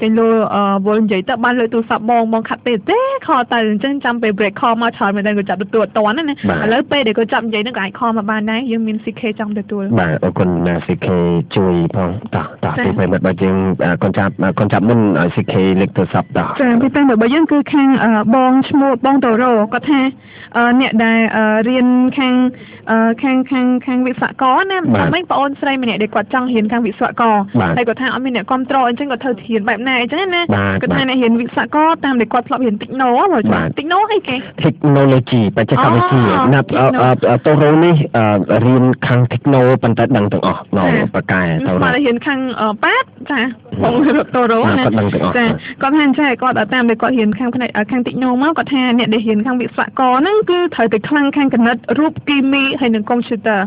គេលោវល់និយាយទៅបានលើទូរស័ព្ទបងបងខាត់ពេលទេខលទៅអញ្ចឹងចាំពេល break call មកច្រើនមែនតើក៏ចាប់ទទួលអត់តាន់ណាឥឡូវពេលដែលក៏ចាប់និយាយហ្នឹងក៏អាច call មកបានដែរយើងមាន CK ចង់ទទួលបាទអរគុណណា CK ជួយផងតោះតោះពីប្រិមិត្តរបស់យើងកូនចាប់កូនចាប់មុនឲ្យ CK លេខទូរស័ព្ទតោះចាពីប្រិមិត្តរបស់យើងគឺខាងបងឈ្មោះបងតូរ៉ូគាត់ថាអ្នកដែលរៀនខាងខាងខាងខាងវិស្វករណាមិញបងអូនស្រីម្នាក់ដែលគាត់ចង់រៀនខាងវិស្វករហើយគាត់ថាអត់មានអ្នកគ្រប់គ្រងអញ្ចឹងគាត់ធ្វើរៀនបែបណាអញ្ចឹងណាគាត់ថាអ្នករៀនវិស្វករតាមដែលគាត់ធ្លាប់រៀនតិចណូបងតិចណូអីគេ Technology បច្ចេកវិទ្យាណាតូរ៉ូនេះរៀនខាង Techno ប៉ុន្តែដឹងទាំងអស់ណបកែតូរ៉ូបាទរៀនខាងប៉ាតចាបងតូរ៉ូណាចាគាត់ថាអញ្ចឹងគាត់តាមដែលគាត់រៀនខាងផ្នែកខាង Techno មកគាត់ថាអ្នកដែលរៀនខាងវិស្វករហ្នឹងគឺត្រូវតែខ្លាំងខាងគណិតរូបគីមីហើយនិងកុំព្យូទ័រ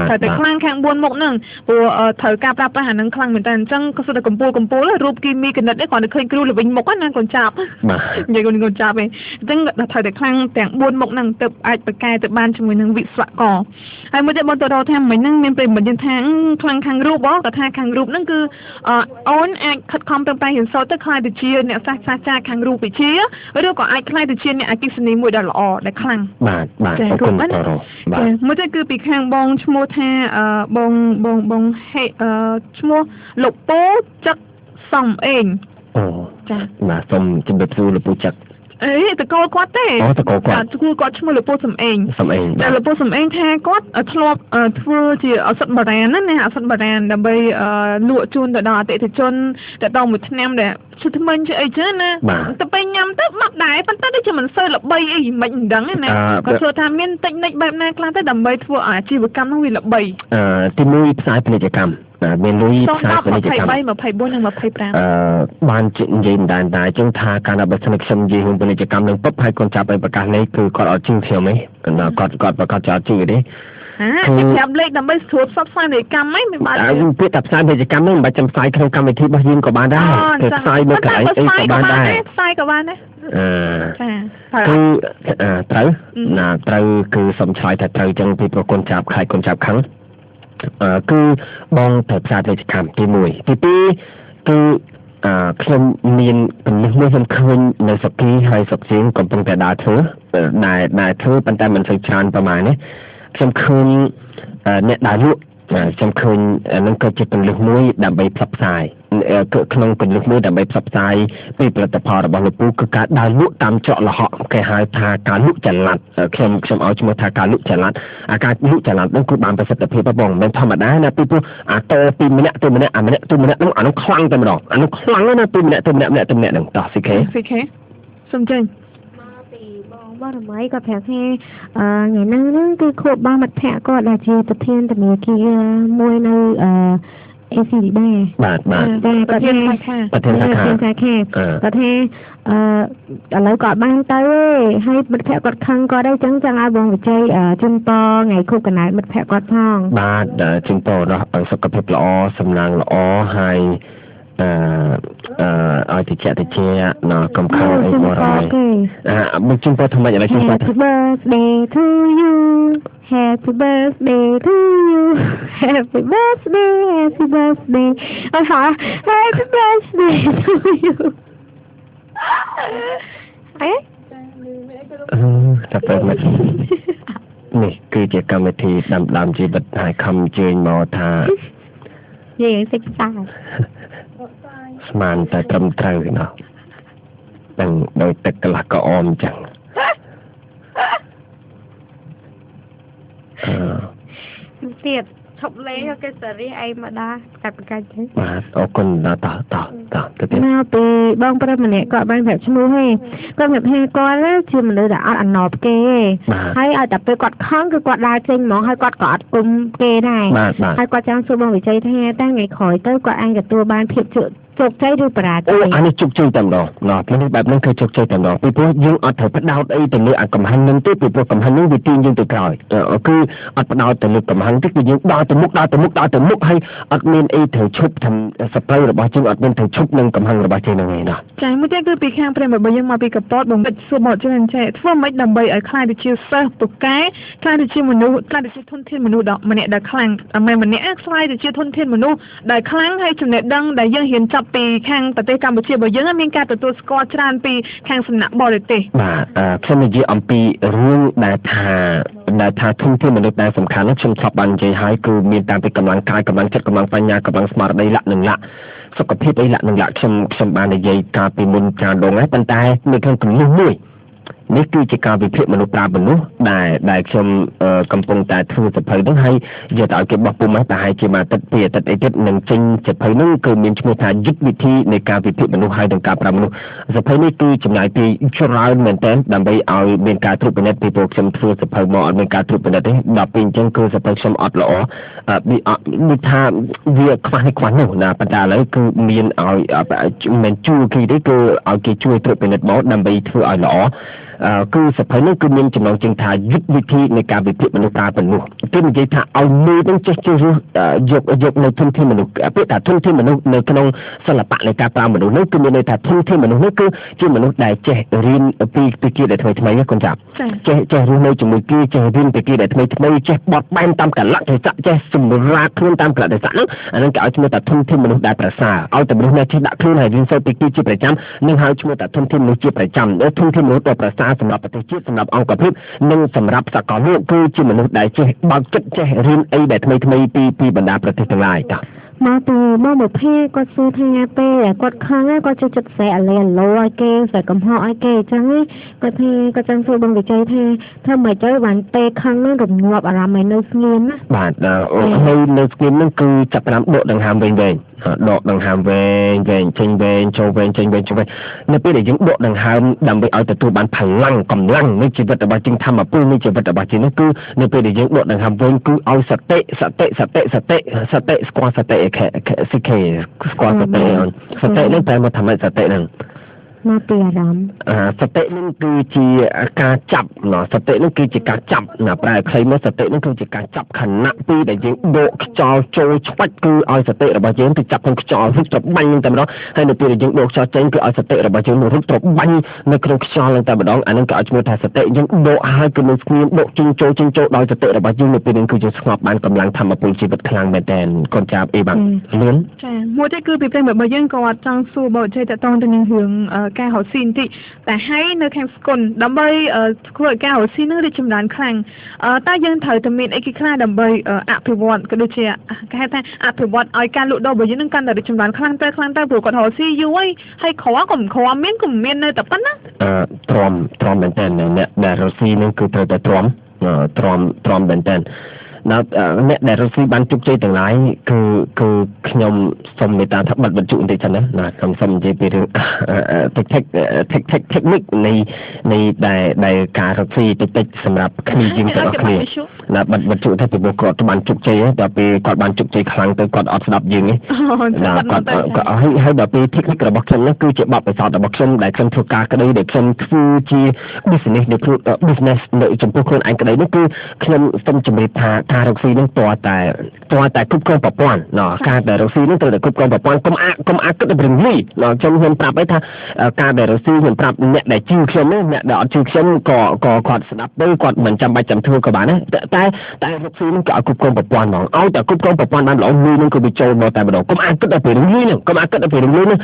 ត្រូវតែខ្លាំងខាង4មុខហ្នឹងព្រោះត្រូវការប្រើប្រាស់អាហ្នឹងខ្លាំងមែនតើអញ្ចឹងក៏សុទ្ធតែកំពូលកំពូលរូបគីមីគណិតនេះគាត់តែឃើញគ្រូល្វិញមុខណាកូនចាប់និយាយកូនកូនចាប់ឯងអញ្ចឹងត្រូវតែខ្លាំងទាំង4មុខហ្នឹងទៅអាចប្រកែទៅបានជាមួយនឹងវិស្វករហើយមួយទៀតបងតរថាមិញហ្នឹងមានប្រិមត្តយើងថាខ្លាំងខាងរូបគាត់ថាខាងរូបហ្នឹងគឺអូនអាចខិតខំប្រឹងប្រែងរៀនសូត្រទៅក្លាយទៅជាអ្នកសាស្ត្រាចារ្យខាងរូបវិទ្យាឬក៏អាចក្លាយទៅជាអ្នកអគ្គិសនីមួយដ៏ល្អដែលខ្លាំងបាទបាទអរគុណតរបាទមួយទៀតគឺពីខាងបងឈ្មោះថាបងបងបងហេឈ្មោះលោកពូចឹកសំអេងអូចាបាទសូមជម្រាបសួរលោកពូចឹកអេតកូលគាត់ទេអូតកូលគាត់គឺគាត់ឈ្មោះលោកពូសំអេងសំអេងតែលោកពូសំអេងថាគាត់ធ្លាប់ធ្វើជាឱសថបុរាណណាឱសថបុរាណដើម្បីលក់ជូនទៅដល់អតិថិជនទៅដល់មួយឆ្នាំដែលឈឺថ្មិញជាអីចឹងណាទៅពេលញ៉ាំទៅបាត់ដែរប៉ុន្តែដូចជាមិនសូវល្បីអីមិនដឹងទេណាគាត់ធ្វើថាមានតិចនិចបែបណាខ្លះទៅដើម្បីធ្វើអាជីវកម្មនោះវាល្បីទី1ផ្សាយពាណិជ្ជកម្មមានលុយផ្សាយពាណិជ្ជកម្ម23 24និង25បាននិយាយមិនដែរតែចឹងថាកាលណាបើសិនខ្ញុំនិយាយរឿងពាណិជ្ជកម្មនឹងពុបហើយកូនចាប់ឲ្យប្រកាសនេះគឺគាត់អត់ជឿខ្ញុំទេគាត់គាត់ប្រកាសចោលជឿទេគេប្រាប់លេខដើម្បីស្រួលផ្សព្វផ្សាយពាណិជ្ជកម្មហ្នឹងមិនបានពាក្យតែផ្សាយពាណិជ្ជកម្មហ្នឹងមិនបាច់ចាំផ្សាយក្នុងកម្មវិធីរបស់យើងក៏បានដែរគេផ្សាយនៅកន្លែងអីក៏បានដែរផ្សាយក៏បានដែរចាគឺត្រូវណាត្រូវគឺសុំឆ្លើយថាត្រូវចឹងពីប្រគុណចាប់ខែគុណចាប់ខឹងគឺបងត្រូវផ្សាយពាណិជ្ជកម្មទី1ទី2គឺខ្ញុំមានពន្លឹះមួយខ្ញុំឃើញនៅស្រុកគីហើយស្រុកជាងកំពុងតែដើរធ្វើដែលធ្វើប៉ុន្តែមិនសូវច្រើនប្រហែលនេះខ្ញុំឃើញអ្នកដើរលក់ខ្ញុំឃើញនឹងក៏ជាពន្លឹះមួយដើម្បីផ្សព្វផ្សាយក្នុងពន្លឹះមួយដើម្បីផ្សព្វផ្សាយពីផលិតផលរបស់លោកពូគឺការដើរលក់តាមច្រកល្ហកគេហៅថាការលក់ចល័តខ្ញុំខ្ញុំឲ្យឈ្មោះថាការលក់ចល័តអាការលក់ចល័តនោះគឺបានប្រសិទ្ធភាពបងមិនមែនធម្មតាណាពីព្រោះអាតពីម្នាក់ទៅម្នាក់អាម្នាក់ទៅម្នាក់នោះអានោះខ្លាំងតែម្ដងអានោះខ្លាំងណាស់ពីម្នាក់ទៅម្នាក់ម្នាក់ទៅម្នាក់ហ្នឹងតោះ CK CK សុំចេញបរមីគាត់ប្រាប់ថាថ្ងៃហ្នឹងហ្នឹងគឺខួបរបស់មិត្តភ័ក្តិគាត់ដែលជាប្រធានធនាគារមួយនៅ ACB បាទបាទប្រធានសាខាប្រធានសាខាគាត់ថាឥឡូវគាត់បានទៅទេហើយមិត្តភ័ក្តិគាត់ខឹងគាត់អីចឹងចង់ឲ្យបងវិជ័យជូនពរថ្ងៃខួបកំណើតមិត្តភ័ក្តិគាត់ផងបាទជូនពរដល់ឲ្យសុខភាពល្អសំណាងល្អហើយឲ្យតិចតិចណកំខំអីបរមីមកជូនពរធ្វើម៉េចឥឡូវជូនពរ Happy birthday to you Happy birthday to you Happy birthday Happy birthday អត់ហ៎ Happy birthday to you អេតែពេលមិននេះគឺជាកម្មវិធីដាំដើមជីវិតហើយខំជើញមកថានិយាយសិក្សាស្មានតែត្រឹមត្រូវណោះដឹងដោយទឹកកន្លះកអមចឹងទៀតឈប់លេងគេសេរីឯងមកដល់កាត់ប្រកាច់ទេបាទអរគុណដល់តតតទៅទៀតមកពីបងប្រុសម្នាក់គាត់បានប្រាប់ឈ្មោះទេគាត់ប្រាប់ថាគាត់ជាមនុស្សដែលអត់អាណប់គេទេហើយឲ្យតែពេលគាត់ខឹងគឺគាត់ដើរចេញហ្មងហើយគាត់ក៏អត់គុំគេដែរហើយគាត់ចង់សួរបងវិជ័យថាតើថ្ងៃក្រោយទៅគាត់អាចទទួលបានភាពជោគជ័យឬបរាជ័យអូអានេះជោគជ័យតែម្ដងណោះនេះបែបនេះគឺជោគជ័យតែម្ដងពីព្រោះយើងអត់ត្រូវផ្ដោតអីទៅលើអាកំហឹងនឹងទេពីព្រោះកំហឹងនឹងវាទាញយើងទៅក្រោយគឺអត់ផ្ដោតទៅលើកំហឹងទេគឺយើងដើរទៅមុខដើរទៅមុខដើរទៅមុខហើយអត់មានអីត្រូវឈប់ធ្វើសត្រូវរបស់យើងអត់មានត្រូវឈប់នឹងកំហឹងរបស់យើងនឹងឯណោះចា៎មួយទៀតគឺពីខាងប្រិមត្តរបស់យើងមកពីកពតបងសួរមកច្រើនចេះធ្វើម៉េចដើម្បីឲ្យក្លាយទៅជាសិស្សពូកែក្លាយទៅជាមនុស្សក្លាយទៅជាធនធានមនុស្សដ៏ម្នាក់ដែលខ្លាំងមិនម្នាក់ក្លាយទៅជាធនធានមនុស្សដែលខ្លាំងហើយចំណេះដឹងដែលយើងរៀនចប់ ព្ទពីខាងប្រទេសកម្ពុជារបស់យើងមានការទទួលស្គាល់ច្រើនពីខាងសំណាក់បរទេសបាទខ្ញុំនិយាយអំពីរឿងដែលថាធនធានមនុស្សដែលសំខាន់នោះខ្ញុំធ្លាប់បាននិយាយហើយគឺមានតាំងពីកម្លាំងកាយកម្លាំងចិត្តកម្លាំងបញ្ញាកម្លាំងស្មារតីលក្ខនិងលក្ខសុខភាពអីលក្ខនិងលក្ខខ្ញុំបាននិយាយកាលពីមុនច្រើនដងហើយប៉ុន្តែនៅក្នុងគំនិតមួយនេះគឺជាការវិភាគមនុស្សប្រើមនុស្សដែលខ្ញុំកំពុងតែធ្វើសភៅហ្នឹងហើយយកទៅឲ្យគេបោះពុំហើយប្រហែលជាមួយអាទិត្យពីរអាទិត្យអីទៀតនឹងចេញសភៅហ្នឹងគឺមានឈ្មោះថាយុទ្ធវិធីនៃការវិភាគមនុស្សហើយនិងការប្រើមនុស្សសភៅនេះគឺចំណាយពីច្រើនមែនទែនដើម្បីឲ្យមានការត្រួតពិនិត្យពីព្រោះខ្ញុំធ្វើសភៅមកអត់មានការត្រួតពិនិត្យទេដល់ពេលអញ្ចឹងគឺសភៅខ្ញុំអត់ល្អដូចថាវាខ្វះនេះខ្វះនោះណាប៉ុន្តែឥឡូវគឺមានឲ្យមិនជួយគេទេគឺឲ្យគេជួយត្រួតពិនិត្យមកដើម្បីធ្វើឲ្យល្អគឺសភៅនោះគឺមានចំណងជើងថាយុទ្ធវិធីនៃការវិភាគមនុស្សប្រើមនុស្សគេនិយាយថាឲ្យមើលនឹងចេះជ្រើសរើសយកនៅធនធានមនុស្សពាក្យថាធនធានមនុស្សនៅក្នុងសិល្បៈនៃការប្រើមនុស្សនោះគឺមានន័យថាធនធានមនុស្សនោះគឺជាមនុស្សដែលចេះរៀនពីគេដែលថ្មីថ្មីកូនចាប់ចេះរស់នៅជាមួយគេចេះរៀនពីគេដែលថ្មីថ្មីចេះបត់បែនតាមកលៈទេសៈចេះសម្រាកខ្លួនតាមកលៈទេសៈហ្នឹងអាហ្នឹងគេឲ្យឈ្មោះថាធនធានមនុស្សដែលប្រសើរឲ្យតែមនុស្សណាចេះដាក់ខ្លួនហើយរៀនសូត្រពីគេជាប្រចាំនឹងឲ្យឈ្មោះថាធនធានមនុស្សជាប្រចាំធនធានមនុស្សដែលប្រសើរសម្រាប់ប្រទេសជាតិសម្រាប់អង្គភាពនិងសម្រាប់សកលលោកគឺជាមនុស្សដែលចេះបើកចិត្តចេះរៀនអីដែលថ្មីថ្មីពីបណ្ដាប្រទេសទាំងឡាយតាមកពីមកមកភេគាត់សួរថាពេលគាត់ខឹងគាត់ចូលចិត្តស្រែកអាឡេអាឡូឲ្យគេស្រែកកំហុសឲ្យគេអញ្ចឹងគាត់ថាគាត់ចង់សួរបងវិជ័យថាធ្វើម៉េចទៅបានពេលខឹងនឹងរងាប់អារម្មណ៍ឲ្យនៅស្ងៀមណាបាទនៅស្ងៀមនឹងគឺចាប់ផ្ដើមដកដង្ហើមវិញដកដង្ហើមវែងវែងចេញវែងចូលវែងចេញវែងចូលវែងនៅពេលដែលយើងដកដង្ហើមដើម្បីឲ្យទទួលបានផលាំងកម្លាំងនៃជីវិតរបស់យើងធម្មពលនៃជីវិតរបស់យើងនោះគឺនៅពេលដែលយើងដកដង្ហើមវែងគឺឲ្យសតិសតិសតិសតិសតិស្គាល់សតិសិខេស្គាល់សតិសតិនឹងតែមកថាម៉េចសតិនឹងមកពីអារម្មណ៍សតិនឹងគឺជាការចាប់សតិនឹងគឺជាការចាប់ណាប្រែខ្លីមកសតិនឹងគឺជាការចាប់ខណៈពីដែលយើងដកខ្យល់ចូលឆ្វាច់គឺឲ្យសតិរបស់យើងទៅចាប់ក្នុងខ្យល់រុកត្របាញ់នឹងតែម្ដងហើយនៅពេលដែលយើងដកខ្យល់ចេញគឺឲ្យសតិរបស់យើងរុកត្របាញ់នៅក្នុងខ្យល់នឹងតែម្ដងអានឹងក៏ឲ្យឈ្មោះថាសតិយើងដកហើយគឺនឹងស្ងៀមដកចេញចូលចេញចូលដោយសតិរបស់យើងនៅពេលនេះគឺយើងស្ងប់បានកម្លាំងធម្មពលជីវិតខ្លាំងមែនទែនកូនចាប់អីបាទលឿនចាមួយទៀតគឺពីព្រេងរបស់យើងក៏អត់ចង់សួរបោជ័យតតងទៅនឹងរឿងការរកស៊ីបន្តិចតែហើយនៅខាងស្គុនដើម្បីធ្វើឲ្យការរកស៊ីនឹងរីកចម្រើនខ្លាំងតើយើងត្រូវតែមានអីគេខ្លះដើម្បីអភិវឌ្ឍក៏ដូចជាគេហៅថាអភិវឌ្ឍឲ្យការលក់ដូររបស់យើងនឹងកាន់តែរីកចម្រើនខ្លាំងទៅខ្លាំងទៅព្រោះគាត់រកស៊ីយូរហើយក្រក៏មិនក្រមានក៏មាននៅតែប៉ុណ្ណាទ្រាំមែនតើអ្នកដែលរកស៊ីនឹងគឺត្រូវតែទ្រាំមែនតើអ្នកដែលរកស៊ីបានជោគជ័យទាំងឡាយគឺខ្ញុំសូមមេត្តាថាបិទបញ្ជុបន្តិចសិនណាខ្ញុំសូមនិយាយពីរឿង technique នៃដែលការរកស៊ីតិចៗសម្រាប់គ្នាយើងទាំងអស់គ្នាណាបិទបញ្ជុថាពីព្រោះគាត់បានជោគជ័យដល់ពេលគាត់បានជោគជ័យខ្លាំងទៅគាត់អត់ស្ដាប់យើងទេណាគាត់ហើយដល់ពេល technique របស់ខ្ញុំនោះគឺជាបទពិសោធន៍របស់ខ្ញុំដែលខ្ញុំធ្វើការក្តីដែលខ្ញុំធ្វើជា business នៅខ្លួន business នៅចំពោះខ្លួនឯងក្តីនោះគឺខ្ញុំសូមជម្រាបថាការរកស៊ីនឹងតតែគ្រប់គ្រងប្រព័ន្ធណការដែលរកស៊ីនឹងត្រូវតែគ្រប់គ្រងប្រព័ន្ធកុំអាគិតតែរឿងលុយណខ្ញុំប្រាប់ឯថាការដែលរកស៊ីខ្ញុំប្រាប់អ្នកដែលជឿខ្ញុំនេះអ្នកដែលអត់ជឿខ្ញុំក៏គាត់ស្ដាប់ទៅគាត់មិនចាំបាច់ចាំធ្វើក៏បានដែរតែរកស៊ីនឹងក៏ឲ្យគ្រប់គ្រងប្រព័ន្ធហ្មងឲ្យតែគ្រប់គ្រងប្រព័ន្ធបានល្អលុយនឹងក៏វាចូលមកតែម្ដងកុំអាគិតតែពីរឿងលុយនឹងកុំអាគិតតែពីរឿងលុយនឹង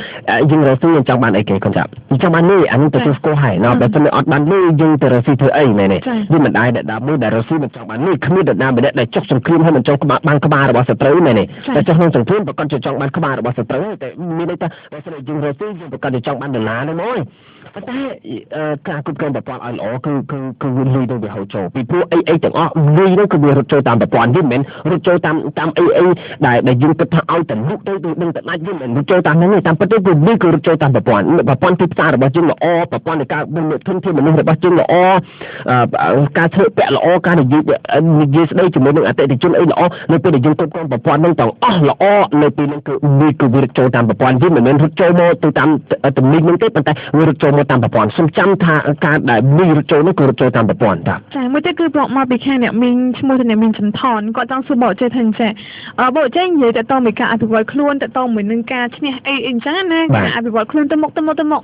យើងរកស៊ីយើងចង់បានអីគេកុំចាប់យើងចង់បានលុយអានឹងទទួលស្គាល់ហើយណបើមិនអត់បានលុយយើងទៅរកស៊ីធ្វើអីមែនទេវាមិនដែរដែលមួយដែលរកស៊ីមិនចង់បានលុយគ្មានដណាម្នាក់ដែលចុះសង្គ្រាមហើយមិនចង់បានក្បាលរបស់សត្រូវមែនទេតែចុះក្នុងសង្គ្រាមប្រកាសជាចង់បានក្បាលរបស់សត្រូវតែមានន័យថាបើសិនជាយើងរកស៊ីយើងប្រកាសជាចង់បានដុល្លារហ្នឹងមកប៉ុន្តែការគ្រប់គ្រងប្រព័ន្ធឲ្យល្អគឺគឺលុយនឹងវាហូរចូលពីព្រោះអីទាំងអស់លុយនោះគឺវារត់ចូលតាមប្រព័ន្ធយើងមិនមែនរត់ចូលតាមអីដែលយើងគិតថាឲ្យតែលុកទៅដឹងតែដាច់យើងមិនរត់ចូលតាមហ្នឹងទេតាមពិតទៅគឺលុយគឺរត់ចូលតាមប្រព័ន្ធទីផ្សាររបស់យើងល្អប្រព័ន្ធនៃការធនធានមនុស្សរបស់យើងល្អការធ្វើពាក់ល្អការនិយាយស្ដីជាមួយនឹងអតិថិជនអីល្អនៅពេលដែលយើងគ្រប់គ្រងប្រព័ន្ធហ្នឹងទាំងអស់ល្អនៅពេលហ្នឹងគឺលុយគឺវារត់ចូលតាមប្រព័ន្ធយើងមិនមែនរត់ចូលមកទៅតាមទំនិញហ្នឹងទេប៉ុន្តែវារត់ចូលមកតាមប្រព័ន្ធខ្ញុំចាំថាការដែលលុយរត់ចូលនោះគឺរត់ចូលតាមប្រព័ន្ធតាចាមួយទៀតគឺប្រាប់មកពីខាងអ្នកមីងឈ្មោះអ្នកមីងចន្ទថនគាត់ចង់សួរបកចេះថាចេះបកចេះនិយាយតទៅមួយការអភិវឌ្ឍខ្លួនតទៅមួយនឹងការឈ្នះអីអញ្ចឹងណាការអភិវឌ្ឍខ្លួនទៅមុខទៅមុខទៅមុខ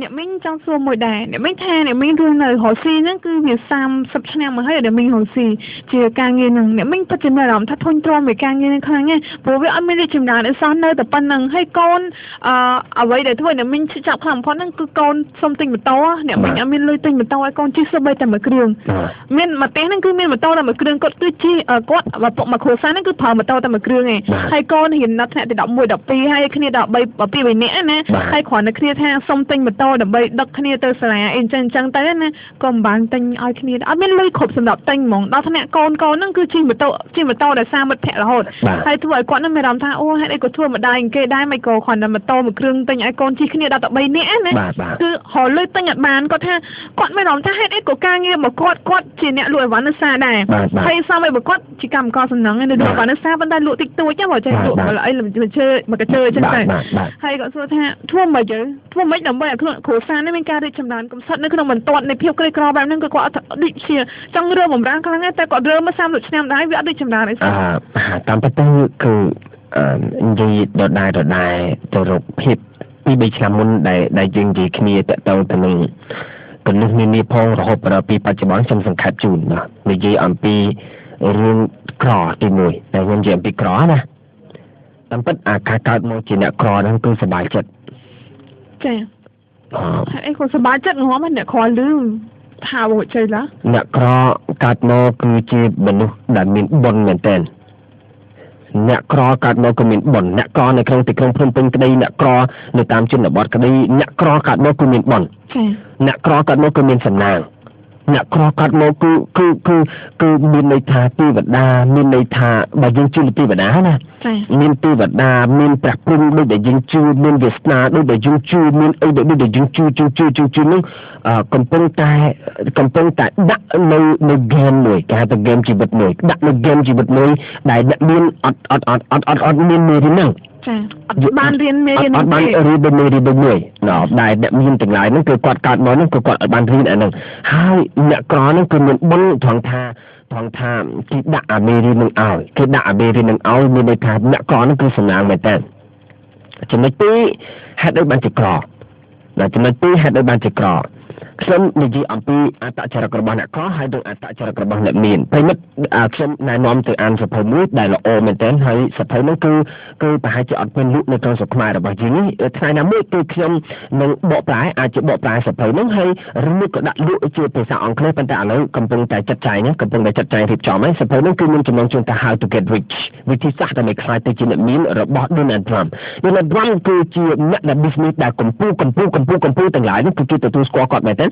អ្នកមីងចង់សួរមួយដែរអ្នកមីងថាអ្នកមីងរស់នៅរស់ស៊ីហ្នឹងគឺវា30ឆ្នាំមកហើយអ្នកមីងរស់ស៊ីជាការងារ ងារហ្នឹងអ្នកមីងពិតជាមានអារម្មណ៍ថាធុញទ្រាន់មួយការងារហ្នឹងខ្លាំងណាស់ព្រោះវាអត់មានរីកចម្រើនអីសោះនៅតែប៉ុណ្្នឹងហើយកូនអ្វីដែលធ្វើអ្នកមីងចាប់ខ្លាំងបំផុតហ្នឹងគឺកូនសុំទិញម៉ូតូអ្នកមីងអត់មានលុយទិញម៉ូតូឲ្យកូនជិះសូម្បីតែមួយគ្រឿងមានមួយផ្ទះហ្នឹងគឺមានម៉ូតូតែមួយគ្រឿងគាត់គឺជិះគាត់ឪពុកមួយគ្រួសារហ្នឹងគឺប្រើម៉ូតូតែមួយគ្រឿងឯងហើយកូនរៀនដល់ថ្នាក់ទី11 12ហើយគ្នាដល់3 2 3នាក់ណាហើយគ្រាន់តែគ្នាថាសុំទិញម៉ូតូដើម្បីដឹកគ្នាទៅសាលាអីអញ្ចឹងទៅណាក៏មិនបានទិញឲ្យគ្នាអត់មានលុយគ្រប់សម្រាប់ទិញហ្មងដល់ថ្នាក់កូនហ្នឹងគឺជិះម៉ូតូដោយសារមិត្តភក្តិរហូតហើយធ្វើឲ្យគាត់ហ្នឹងមានអារម្មណ៍ថាអូហេតុអីក៏ធ្វើម្ដាយគេដែរមិនក៏គ្រាន់តែម៉ូតូមួយគ្រឿងទិញឲ្យកូនជិះគ្នាដល់តែ3នាក់ណាគឺរកលុយទិញអត់បានគាត់ថាគាត់មានអារម្មណ៍ថាហេតុអីក៏ការងាររបស់គាត់គាត់ជាអ្នកលក់អីវ៉ាន់នៅផ្សារដែរហើយសមឲ្យគាត់ជាកម្មករសំណង់នៅលក់អីវ៉ាន់នៅផ្សារប៉ុន្តែលក់តិចតួចហ្នឹងបើចេះលក់អីមួយជើមួយកញ្ជើអញ្ចឹងទៅហើយគាត់សួរថាធ្វើម៉េចទៅធ្វើម៉េចដើម្បីឲ្យខ្លួនគ្រួសារនេះមានការរីកចម្រើនកំសត់នៅក្នុងបន្ទាត់នៃភាពក្រីក្របែបហ្នឹងគឺគាត់អត់ដូចជាចង់រើបំរាមខ្លាំងតែគាត់រើមក30ឆ្នាំដែរវាអត់រីកចម្រើនអីសោះតាមពិតទៅគឺនិយាយដដែលទៅរកភាពពី3ឆ្នាំមុនដែលយើងនិយាយគ្នាតទៅទៅនឹងកលឹះនានាផងរហូតដល់ពីបច្ចុប្បន្នខ្ញុំសង្ខេបជូនបាទនិយាយអំពីរឿងក្រទី1តែខ្ញុំនិយាយអំពីក្រណាតាមពិតអាការកើតមកជាអ្នកក្រហ្នឹងគឺសប្បាយចិត្តចាហើយអីក៏សប្បាយចិត្តងំអ្នកក្រលឺថាវជ័យឡាអ្នកក្រកើតមកគឺជាមនុស្សដែលមានបុណ្យមែនទែនអ្នកក្រកើតមកក៏មានបុណ្យអ្នកក្រនៅក្នុងទីក្រុងភ្នំពេញក្តីអ្នកក្រនៅតាមជនបទក្តីអ្នកក្រកើតមកគឺមានបុណ្យអ្នកក្រកើតមកគឺមានសំណាងអ្នកក្រកើតមកគឺគឺគឺគឺមានន័យថាទេវតាមានន័យថាបើយើងជឿទេវតាណាមានទេវតាមានព្រះព្រហ្មដូចដែលយើងជឿមានវាសនាដូចដែលយើងជឿមានអីដូចដែលយើងជឿជឿជឿជឿជឿនោះកំពុងតែដាក់នៅហ្គេមមួយគេហៅថាហ្គេមជីវិតមួយដាក់នៅហ្គេមជីវិតមួយដែលអ្នកមានអត់អត់អត់អត់អត់អត់មានមេរៀនហ្នឹងចាអត់បានរៀនមេរៀនអត់បានរៀនមេរៀនមួយណ៎ដែលអ្នកមានទាំងឡាយហ្នឹងគឺគាត់កើតមកហ្នឹងគឺគាត់អត់បានរៀនអាហ្នឹងហើយអ្នកក្រហ្នឹងគឺមានបុណ្យត្រង់ថាគេដាក់អាមេរៀននឹងឲ្យគេដាក់អាមេរៀននឹងឲ្យមានន័យថាអ្នកក្រហ្នឹងគឺសំណាងមែនតើចំណុចទីហេតុអីបានជាក្រដល់ចំណុចទីហេតុអីបានជាក្រខ្ញុំនិយាយអំពីអត្តចរិតរបស់អ្នកក្រហើយនិងអត្តចរិតរបស់អ្នកមានប្រិមិត្តខ្ញុំណែនាំទៅអានសភៅមួយដែលល្អមែនទែនហើយសភៅនោះគឺប្រហែលជាអត់មានលក់នៅក្នុងស្រុកខ្មែររបស់យើងនេះថ្ងៃណាមួយគឺខ្ញុំនឹងបកប្រែអាចជាបកប្រែសភៅនោះហើយឬមួយក៏ដាក់លក់ជាភាសាអង់គ្លេសប៉ុន្តែឥឡូវកំពុងតែចាត់ចែងកំពុងតែចាត់ចែងរៀបចំហើយសភៅនោះគឺមានចំណងជើងថា How to Get Rich វិធីសាស្ត្រដើម្បីក្លាយទៅជាអ្នកមានរបស់ Donald Trump Donald Trump គឺជាអ្នកដែល business ដែលកំពូលទាំងឡាយនោះគឺគេទទួលស្គាល់គាត់មែនទែន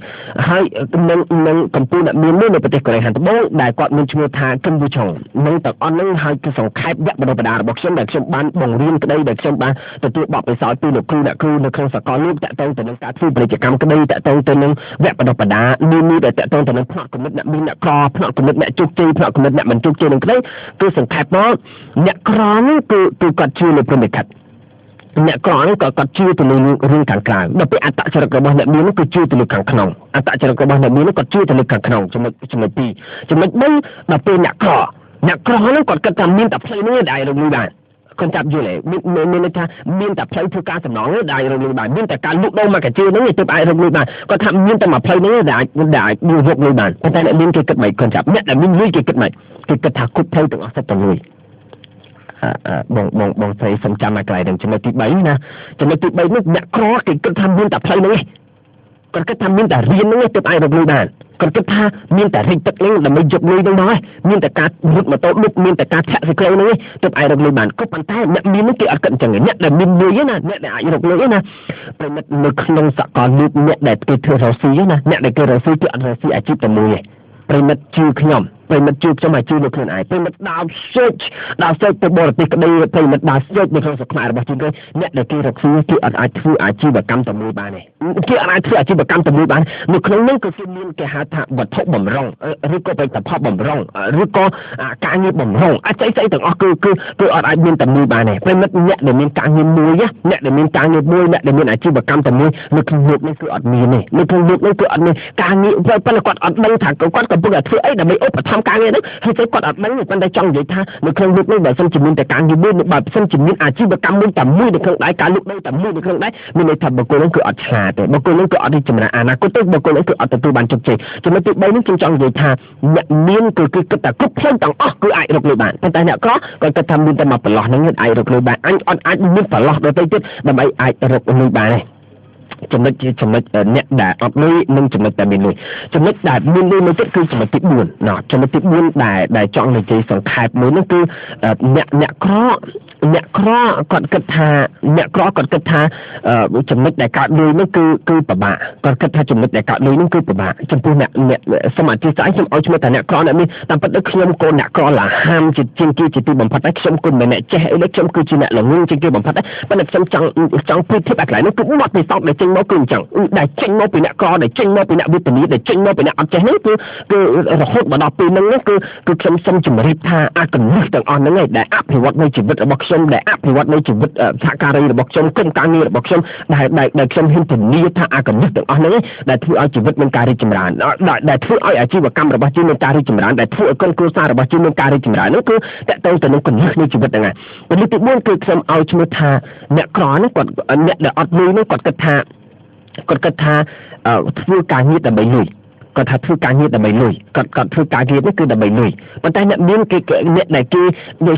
ហើយនឹងកំពូលអ្នកមានមួយនៅប្រទេសកូរ៉េខាងត្បូងដែលគាត់មានឈ្មោះថាគឹមវូឆុងនឹងទាំងអស់នឹងហើយគឺសង្ខេបវគ្គបណ្ដុះបណ្ដាលរបស់ខ្ញុំដែលខ្ញុំបានបង្រៀនក្តីដែលខ្ញុំបានទទួលបទពិសោធន៍ពីលោកគ្រូអ្នកគ្រូនៅក្នុងសកលលោកតាក់ទងទៅនឹងការធ្វើពាណិជ្ជកម្មក្តីតាក់ទងទៅនឹងវគ្គបណ្ដុះបណ្ដាលនានាដែលតាក់ទងទៅនឹងផ្នត់គំនិតអ្នកមានអ្នកក្រផ្នត់គំនិតអ្នកជោគជ័យផ្នត់គំនិតអ្នកមិនជោគជ័យនឹងក្តីគឺសង្ខេបមកអ្នកក្រនោះគឺគាត់ជឿលើព្រហ្មលិខិតអ្នកក្រនោះក៏គាត់ជឿទៅលើរឿងខាងក្រៅដល់ពេលអត្តចរិតរបស់អ្នកមាននោះគឺជឿទៅលើខាងក្នុងអត្តចរិតរបស់អ្នកមាននោះគាត់ជឿទៅលើខាងក្នុងចំណុច2ចំណុច3ដល់ពេលអ្នកក្រនោះគាត់គិតថាមានតែផ្លូវនេះដែលរកលុយបានគាត់ចាប់យល់ទេមានន័យថាមានតែផ្លូវធ្វើការសំណងទេដែលរកលុយបានមានតែការលក់ដូរមកកាជឿហ្នឹងទើបអាចរកលុយបានគាត់ថាមានតែមួយផ្លូវហ្នឹងដែលអាចរកលុយបានប៉ុន្តែអ្នកមានគេគិតមិនគាត់ចាប់អ្នកដែលមានលុយគេគិតមិនគេគិតថាគ្រប់ផ្លូវទាំងអស់សុទ្ធតែលុយបងស្រីសំចាំឲ្យកន្លែងហ្នឹងចំណុចទី3ណាចំណុចទី3នោះអ្នកក្រគេគិតថាមានតែផ្លូវហ្នឹងឯងគាត់គិតថាមានតែរៀនហ្នឹងឯងទើបអាចរកលុយបានគាត់គិតថាមានតែរិចទឹកហ្នឹងដើម្បីយកលុយហ្នឹងមកឯងមានតែការរត់ម៉ូតូឌុបមានតែការធាក់ស៊ីក្លូហ្នឹងឯងទើបអាចរកលុយបានក៏ប៉ុន្តែអ្នកមានហ្នឹងគេអត់គិតអញ្ចឹងឯងអ្នកដែលមានលុយណាអ្នកដែលអាចរកលុយណាប្រិមិត្តនៅក្នុងសកលលោកអ្នកដែលគេធ្វើរកស៊ីណាអ្នកដែលគេរកស៊ីគេអត់រកស៊ីអាជីពតែមួយឯងប្រិមិត្តជឿខ្ញុំប្រិមិត្តជឿខ្ញុំឲ្យជឿលើខ្លួនឯងប្រិមិត្តដើរ search ទៅបរទេសក្តីប្រិមិត្តដើរ search នៅក្នុងស្រុកខ្មែររបស់យើងអ្នកដែលគេរកស៊ីគេអត់អាចធ្វើអាជីវកម្មតែមួយបានទេគេអត់អាចធ្វើអាជីវកម្មតែមួយបាននៅក្នុងនោះគឺគេមានគេហៅថាវត្ថុបំរុងឬក៏ផលិតផលបំរុងឬក៏ការងារបំរុងអីស្អីទាំងអស់គឺអត់អាចមានតែមួយបានទេប្រិមិត្តអ្នកដែលមានការងារមួយអ្នកដែលមានការងារមួយអ្នកដែលមានអាជីវកម្មតែមួយនៅក្នុងលោកនេះគឺអត់មានទេនៅក្នុងលោកនេះគឺអត់មានការងារប៉ុន្តែគាត់អត់ដឹងថាគាត់កំពុងតែធ្វើអីដើម្បីឧបត្ថ ខំការងារហ្នឹងហើយទៅគាត់អត់ដឹងប៉ុន្តែចង់និយាយថានៅក្នុងលោកនេះបើសិនជាមានតែការងារមួយបើសិនជាមានអាជីវកម្មមួយតែមួយនៅក្នុងដៃការលក់ដូរតែមួយនៅក្នុងដៃមានន័យថាបុគ្គលហ្នឹងគឺអត់ឆ្លាតទេបុគ្គលហ្នឹងគឺអត់រីកចម្រើនអនាគតទេបុគ្គលហ្នឹងគឺអត់ទទួលបានជោគជ័យចំណុចទី3នេះខ្ញុំចង់និយាយថាអ្នកមានគឺគិតតែគ្រប់ផ្លូវទាំងអស់គឺអាចរកលុយបានប៉ុន្តែអ្នកក្រគាត់គិតថាមានតែមួយប្រឡោះហ្នឹងអាចរកលុយបានអញអត់អាចមានប្រឡោះដទៃទៀតដើម្បីអាចរកលុយបានទេចំណុចជាចំណុចអ្នកដែលអត់លុយនិងចំណុចដែលមានលុយចំណុចដែលមានលុយមួយទៀតគឺចំណុចទី4ណោះចំណុចទី4ដែលចង់និយាយសង្ខេបមួយនោះគឺអ្នកក្រគាត់គិតថាអ្នកក្រគាត់គិតថាចំណុចដែលកើតលុយនោះគឺពិបាកគាត់គិតថាចំណុចដែលកើតលុយនោះគឺពិបាកចំពោះអ្នកសូមអធិស្ឋានខ្ញុំឲ្យឈ្មោះថាអ្នកក្រអ្នកនេះតាមពិតទៅខ្ញុំកូនអ្នកក្រឡាហាមជាងគេជាទីបំផុតតែខ្ញុំគុណមិនអ្នកចេះអីទេខ្ញុំគឺជាអ្នកល្ងងជាងគេបំផុតដែរប៉ុន្តែខ្ញុំចង់ប្រៀបធៀបអាកន្លែងនោះគឺបទពិសោធន៍ដែលចេញមកគឺអញ្ចឹងដែលចេញមកពីអ្នកក្រដែលចេញមកពីអ្នកវេទនាដែលចេញមកពីអ្នកអត់ចេះនេះគឺរហូតមកដល់ពេលហ្នឹងគឺខ្ញុំសូមជម្រាបថាអាកលិះទាំងអស់ហ្នឹងឯងដែលអភិវឌ្ឍនៅជីវិតរបស់ខ្ញុំដែលអភិវឌ្ឍនៅជីវិតសហការីរបស់ខ្ញុំក្រុមការងាររបស់ខ្ញុំដែលខ្ញុំហ៊ានធានាថាអាកលិះទាំងអស់ហ្នឹងឯងដែលធ្វើឲ្យជីវិតមានការរីកចម្រើនដែលធ្វើឲ្យអាជីវកម្មរបស់យើងមានការរីកចម្រើនដែលធ្វើឲ្យក្រុមគ្រួសាររបស់យើងមានការរីកចម្រើននោះគឺតកតងទៅនឹងកលិះនៃជីវិតហ្នឹងឯងកលិះទី4គឺខ្ញុំឲ្យឈ្មោះថាអ្នកក្រហ្នឹងគាត់អ្នកដែលអត់លុយនោះគាត់គិតថាធ្វើការងារដើម្បីលុយគាត់ថាធ្វើការងារដើម្បីលុយគាត់ធ្វើការងារនេះគឺដើម្បីលុយប៉ុន្តែអ្នកមានគេអ្នកដែលគេ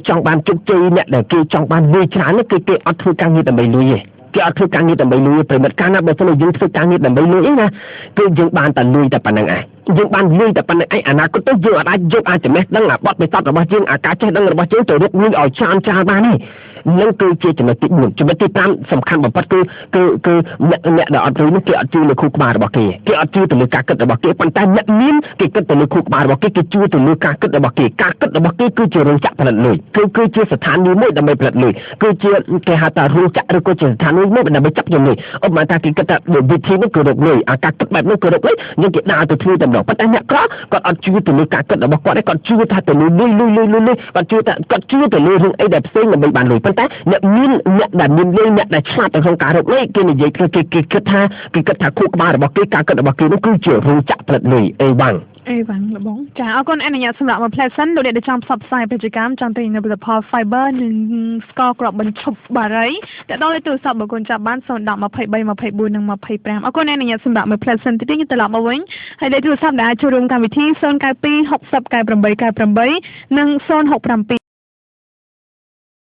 ចង់បានជោគជ័យអ្នកដែលគេចង់បានលុយច្រើននេះគឺគេអត់ធ្វើការងារដើម្បីលុយទេគេអត់ធ្វើការងារដើម្បីលុយប្រិមិត្តកាលណាបើសិនជាយើងធ្វើការងារដើម្បីលុយអីណាគឺយើងបានតែលុយតែប៉ុណ្្នឹងឯងយើងបានលុយតែប៉ុណ្្នឹងឯងអនាគតទៅយើងអាចយកអាចចំណេះដឹងអាបទពិសោធន៍របស់យើងអាការចេះដឹងរបស់យើងទៅរកលុយឲ្យច្រើនច្រើនបានទេនឹងគឺជាចំណុចទី4ចំណុចទី5សំខាន់បំផុតគឺគឺអ្នកដែលអត់លុយនោះគេអត់ជឿលើខួរក្បាលរបស់គេគេអត់ជឿទៅលើការគិតរបស់គេប៉ុន្តែអ្នកមានគេគិតទៅលើខួរក្បាលរបស់គេគេជឿទៅលើការគិតរបស់គេការគិតរបស់គេគឺជារោងចក្រផលិតលុយគឺជាស្ថានីយ៍មួយដើម្បីផលិតលុយគឺជាគេហៅថារោងចក្រឬក៏ជាស្ថានីយ៍មួយដើម្បីចាប់យកលុយឧបមាថាគេគិតថាវិធីនេះគឺរកលុយអាការគិតបែបនេះគឺរកលុយយើងគេដើរទៅធ្វើតែម្ដងប៉ុន្តែអ្នកក្រគាត់អត់ជឿទៅលើការគិតរបស់គាត់ទេគាត់ជឿថាទៅលើលុយគាត់ជឿថាគាត់ជឿទៅលើរឿងអីដែលផ្សេងដើម្បីបានលុយប៉ុន្តែអ្នកមានអ្នកដែលមានលុយអ្នកដែលឆ្លាតទៅក្នុងការរកលុយគេនិយាយគេគិតថាគេគិតថាខួរក្បាលរបស់គេការគិតរបស់គេនោះគឺជារោងចក្រផលិតលុយអេវ៉ាំង លបងចាអរគុណអនុញ្ញាតសម្រាប់មួយផ្លែសិនលោកអ្នកដែលចង់ផ្សព្វផ្សាយពាណិជ្ជកម្មចង់ទិញនៅផលិតផល Fiber និងស្ករគ្រាប់បញ្ឈប់បារីតើដល់លេខទូរស័ព្ទបើគុណចាប់បាន010 23 24និង25អរគុណអនុញ្ញាតសម្រាប់មួយផ្លែសិនទីនេះត្រឡប់មកវិញហើយលេខទូរស័ព្ទដែលអាចចូលរួមកម្មវិធី092 60 98 98និង067